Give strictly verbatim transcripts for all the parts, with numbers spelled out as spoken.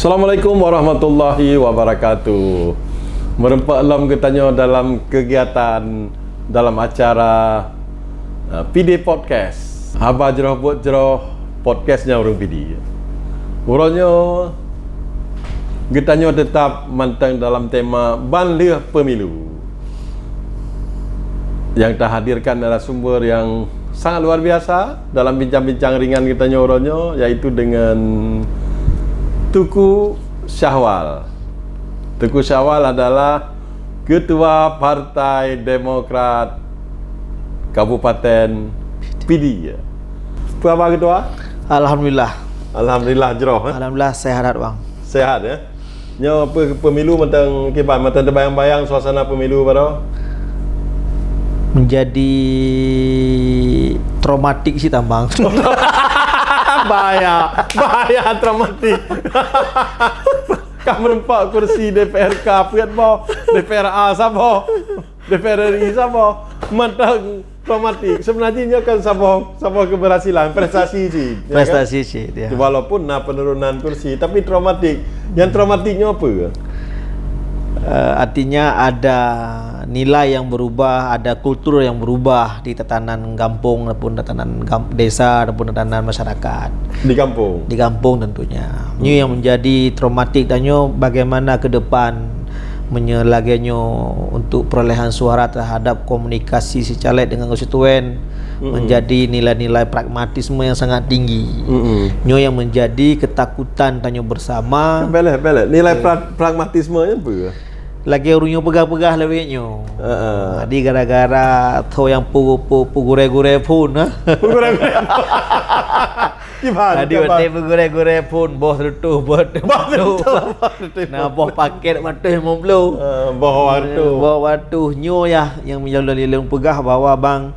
Assalamualaikum warahmatullahi wabarakatuh. Meureumpok lom geutanyoe dalam kegiatan, dalam acara, eh, P D Podcast. Haba jroh buet jroh, podcast nyan ureuëng Pidie. Uroe nyoe geutanyoe teutap mantong dalam tema ban lheueh pemilu. Yang tahadirkan narasumber yang sangat luar biasa dalam bincang-bincang ringan geutanyoe uroe nyoe, yaitu dengan Teuku Syahwal. Teuku Syahwal adalah Ketua Partai Demokrat Kabupaten Pidie. Apa khabar, Ketua? Alhamdulillah. Alhamdulillah jroh, eh? Alhamdulillah, sehat, Bang. Sehat, ya? Nyoe pe-, pemilu mantong kiban, mantong teubayang-bayang suasana pemilu baroe? Menjadi traumatik sih tambang. Bahaya, bahaya traumatik. Ka meureumpok kursi D P R K peuet boh, D P R A saboh, D P R R I saboh. Mantong traumatik. Sebenarnya nyoe kan saboh, saboh keberhasilan, prestasi cit, ya kan? Prestasi cit, ya. Walaupun na penurunan kursi, tapi traumatik. Yang traumatik nyoe apa? Eh, artinya ada nilai yang berubah, ada kultur yang berubah di tatanan gampông ataupun tatanan gam-, desa ataupun tatanan masyarakat. Di gampông? Di gampông tentunya. Nyoe yang menjadi traumatik dan nyoe bagaimana ke depan meunyoe lagèe nyoe untuk perolehan suara terhadap komunikasi si caleg dengan konstituen menjadi nilai-nilai pragmatisme yang sangat tinggi. Mm-mm. Nyoe yang menjadi ketakutan tanyoe bersama. Beleh, beleh. Nilai pra-, pragmatisme nyan apa? Lagèe ureueng nyoe peugah-peugah lawét nyoe. Heeh. Jadi gara-gara tho nyang pu-, pu-, pugurée-gurée phon, ha? Pugurée-gurée. Kiban, tadi kiban. Watèe pugurée-gurée phon, boh sireutoh, boh lima ploh. Boh sireutoh, boh sireutoh. Nah, boh pakét sireutoh lima ploh. Eh, boh sireutoh. Boh sireutoh. Nyoe yah nyang meunyoe lôn peugah bahwa bang,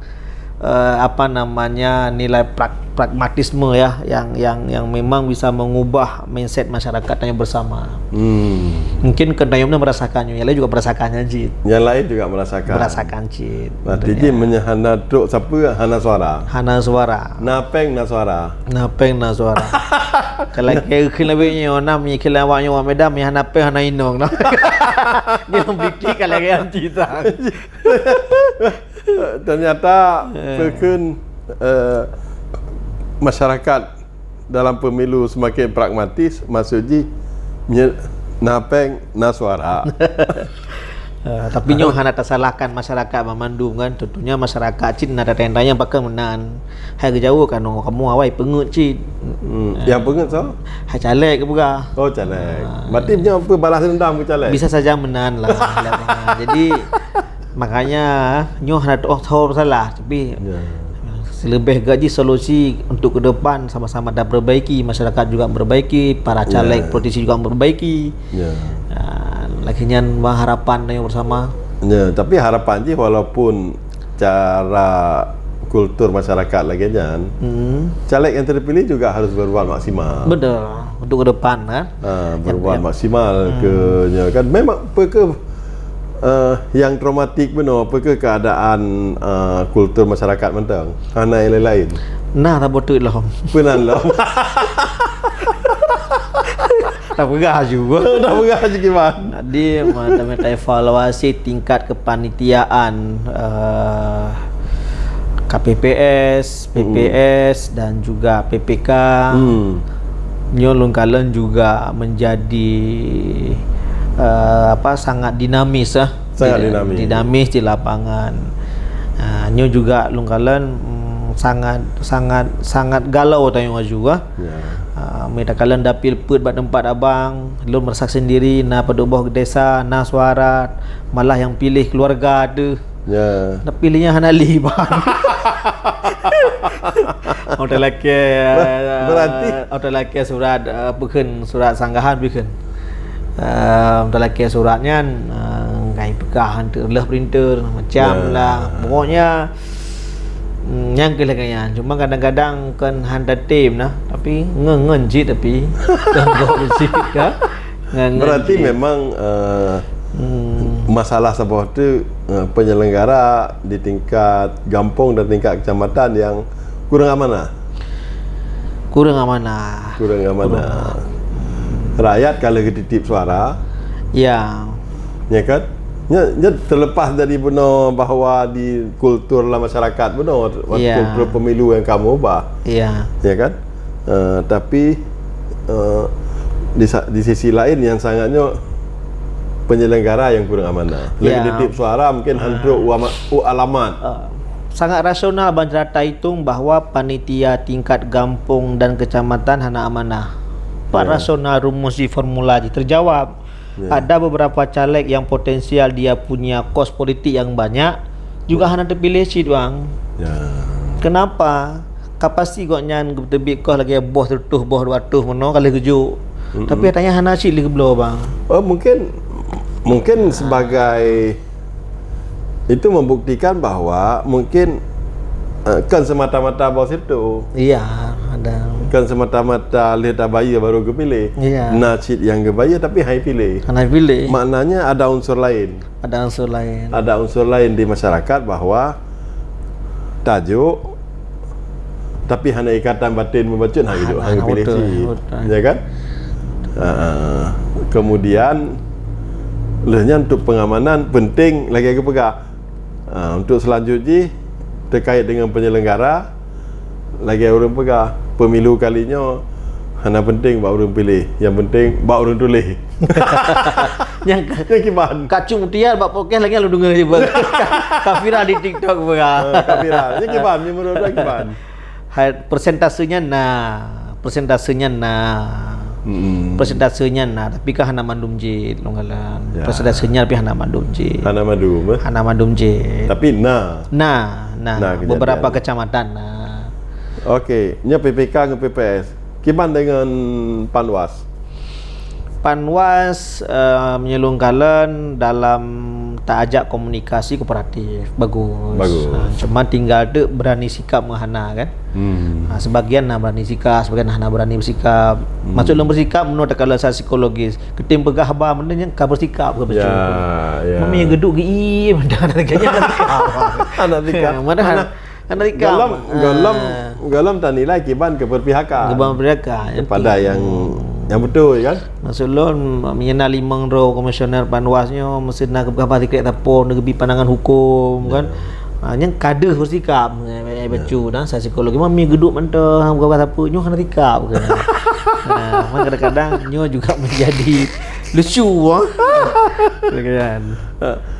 eh, apa namanya, nilai prag-, pragmatisme ya, yang, yang, yang memang bisa mengubah mindset masyarakat yang bersama. Hmm. Mungkin keuh tanyoe meunan merasakan nyoe, yang lain juga merasakan nyan cit. Yang lain juga merasakan. Merasakan cit. Berarti tentunya. Jih meunyoe hana trok sapeue, hana suara. Hana suara. Na péng na suara. Na péng na suara. Kalau keu kheun lawét nyoe, na mi kheun awak nyoe awak Medan, mi hana péng hana inong. Nyoe pike kalau keu anti sang. Ternyata, eh, peukheun, eh, masyarakat dalam pemilu semakin pragmatis, maksud jih, nye-, na péng, na suara. Eh, tapi nyoe hana tasalahkan masyarakat banmandum kan. Tentunya masyarakat cit na tanyong-tanyong pakon meunan. Hai geujaweueb kan, oh, kamoe awai peungeuet cit. Hmm, eh, nyang peungeuet soe? Hai caleg geupeugah. Oh, caleg. Ah. Berarti nyoe peue balas dendam keu caleg? Bisa saja meunan lah. Jadi, makanya nyoe hana teuoh tho salah, tapi, ya, seuleubeh geuh jih solusi untuk ke depan sama-sama tapeurbaiki, masyarakat juga memperbaiki, para caleg, ya, politisi juga memperbaiki. Ya. Ah, lagèe nyan bah harapan tanyoe bersama. Ya, tapi harapan jih walaupun cara kultur masyarakat lagèe nyan, hmm, caleg yang terpilih juga harus berbuat maksimal. Betul, untuk ke depan, kan? Ah, berbuat, ya, maksimal, hmm, keu nyoe kan. Memang peu keuh, eh, yang traumatik bunoe, peu keuh keadaan, eh, kultur masyarakat mantong. Hana lain-lain. Nah, tak beutôi lom. Peunan lom. Tapeugah ju. Tapeugah ju kiban. Jadi, mata-mata evaluasi tingkat kepanitiaan, eh, K P P S, mm-mm, P P S dan juga P P K. Hmm. Nyoe lôn kalon juga menjadi, eh, apa, sangat dinamis, ah. Sangat dina-, dinamis. Dinamis di lapangan. Ah, nyoe juga lôn kalon, mm, sangat, sangat, sangat galau tanyoe aju, ah. Ya. Ah, mita kalon dapil peuet bak teumpat abang, lôn meurasakan sendiri, na padub boh desa, na suara, malah nyang piléh keuluwarga teuh. Ya. Tapi lé nyan hana lé, bang. Oto lakèe, ber-, berarti, eh, oto lakèe surat, eh, peukheun surat sanggahan peukheun. Eh, oto lakèe surat nyan, eh, kai peugah hanteuk lheueh printer, macam, ya, lah. Pokoknya, mm, nyang keuh lagèe nyan. Cuma kadang-kadang kan hana tem nah, tapi ngon-ngon cit tapi. Ngon-ngon cit, ya. Ngon-ngon cit. Berarti memang, eh, hmm, masalah saboh tu, eh, penyelenggara di tingkat gampông dan tingkat kecamatan yang kurang amanah. Kurang amanah. Kurang amanah. Kurang amanah. Hmm. Rakyat ka lheueh geutitip suara. Ya. Ya kan? Nya, nya terlepas dari bunoe bahwa di kultur lam masyarakat bunoe, ya, kultur pemilu yang kamoe ubah. Ya. Ya kan? Eh, tapi, eh, di sa-, di sisi lain yang sangatnya penyelenggara yang kurang amanah. Lagi, ya, titip suara mungkin, ah, hana trok u ama-, u alamat. Eh, sangat rasional ban cara tahitung bahwa panitia tingkat gampông dan kecamatan hana amanah. Pat, ya, rasional rumus di formula jih terjawab. Ya. Ada beberapa caleg yang potensial dia punya kos politik yang banyak, juga, ya, hana terpilih cit, Bang. Ya. Kenapa? Ka pasti gobnyan geuteubiet kos lagèe boh sireutoh, boh dua ratus meunoe ka lheueh geujok. Mm-mm. Tapi nyatanya hana cit lheueh geubloe, Bang. Oh, mungkin, mungkin sebagai itu membuktikan bahwa mungkin, eh, kan semata-mata boh sireutoh. Iya, ada. Kan semata-mata lheueh tabayeue baru geupiléh. Iya. Na cit nyang geubayeue tapi hai piléh. Hana piléh. Maknanya ada unsur lain. Ada unsur lain. Ada unsur lain di masyarakat bahwa tajok, tapi hana ikatan batin meubacut, hana, hana, hana geupiléh cit. Betul, betul. Ya kan? Ha, kemudian, lheueh nyan untuk pengamanan penting lagèe geupeugah. Ha, untuk selanjut jih, terkait dengan penyelenggara, lagèe ureueng peugah, pemilu kali nyoe hana penting bak ureueng piléh, yang penting bak ureueng tuléh. Nyang ka-, nyang kiban. Kacung tiar bak podcast lagèe lu deungoe je, Bang. Ka viral di TikTok, Bang. Ha, ka viral. Nyang kiban, nyang menurut kiban. Hai, persentasenya na, persentasenya na. Mm-mm. Persentasenya na, tapi kan hana mandum jih, Long Galan. Ya. Persentasenya tapi hana mandum jih. Hana mandum, eh? Hana mandum jih. Tapi na. Na, na. Na kejadian. Beberapa kecamatan na. Okey, nyoe P P K ngon P P S. Kiban dengan Panwas? Panwas, eh, meunyoe Long Galan dalam taajak komunikasi kooperatif, bagus. Bagus. Ha, cuma tinggal tu berani sikap ngon hana, kan? Hmm. Ha, sebagian na berani sikap, sebagian hana berani bersikap. Hmm. Maksud lôn bersikap, meunurot teuka lôn secara psikologis. Keutim peugah haba, benda nyan ka bersikap ke betul? Ya, ya. Mami geuduek gei, benda hana sikap. Hana sikap. Padahal hana Kan dari gohlom, kamu. Gohlom, ah, gohlom tanilai kiban keberpihakan. Keberpihakan, kepada yang, hmm, yang betul, kan? Maksud lôn, meunyoe na limong droe komisioner Panwas nyoe, mesti na keubah sikrék tapong, na geubi pandangan hukum, kan? Ya. Ah, nyang ka deuh bersikap, eh, eh, ya, bacut, dan secara psikologi, mami geuduek mantong, bukan apa, nyoe hana sikap, kan? Nah, memang kadang-kadang nyoe juga menjadi lucu, ah. Kan?